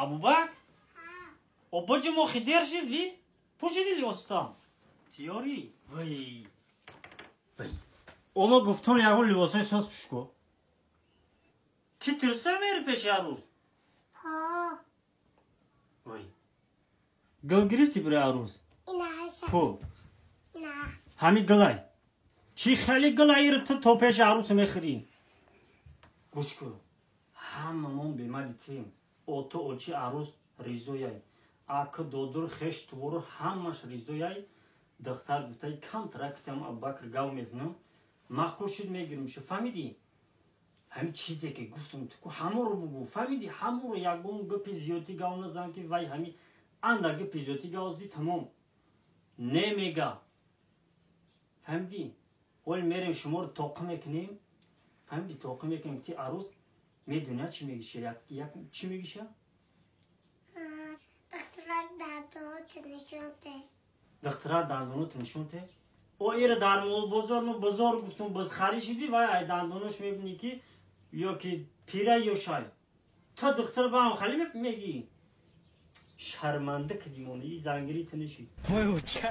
Абубак? О, боҷи мо хидер шид, ви пӯшиди либоста тиёрӣ. Вай, вай, ома гуфтон, ягон либосои соз пӯшко. Ти тирса мери пеши арӯз? Вай, гил гирифтӣ бираи арӯз? Пу ҳами гилай чӣ хеле гилаиро ту то пеши арӯс мехӯрӣ? Гӯш кун, ҳамамон бемади тем, ото очи арӯз ризояй, ака, додур, хеш тувору ҳамаш ризояй. Духтар гуфтаи камтарактам Абубакр гав мезнам, маъқул шуд, мегирим шу. Фаҳмидӣ? Ҳамин чизе ки гуфтам, ту ҳаморо бугӯ, фаҳмидӣ? Ҳаморо, ягон гапи зиёдӣ гав назан, ки вай ҳами анда гапи зиёдӣ гав зди, тамом, не мега. Фаҳмидӣ? Ҳоли мерем, шуморо тоқӣ мекунем, фаҳмидӣ? Тоқӣ мекунем, ти арӯз медоня чӣ мегиша, чӣ мегиша? Духтарак, дандоноту нишон те. Духтарак, дандоноту нишон те. О, ира дар молбозор, ну бозор гуфтум, бозхарӣ шидӣ, вай ай дандонош мебинӣ, ки ё ки пира, ё шай. Та духтар ба ҳам хали мегӣ, шарманда кадимон, и зангири ту нишид. Вой, оча.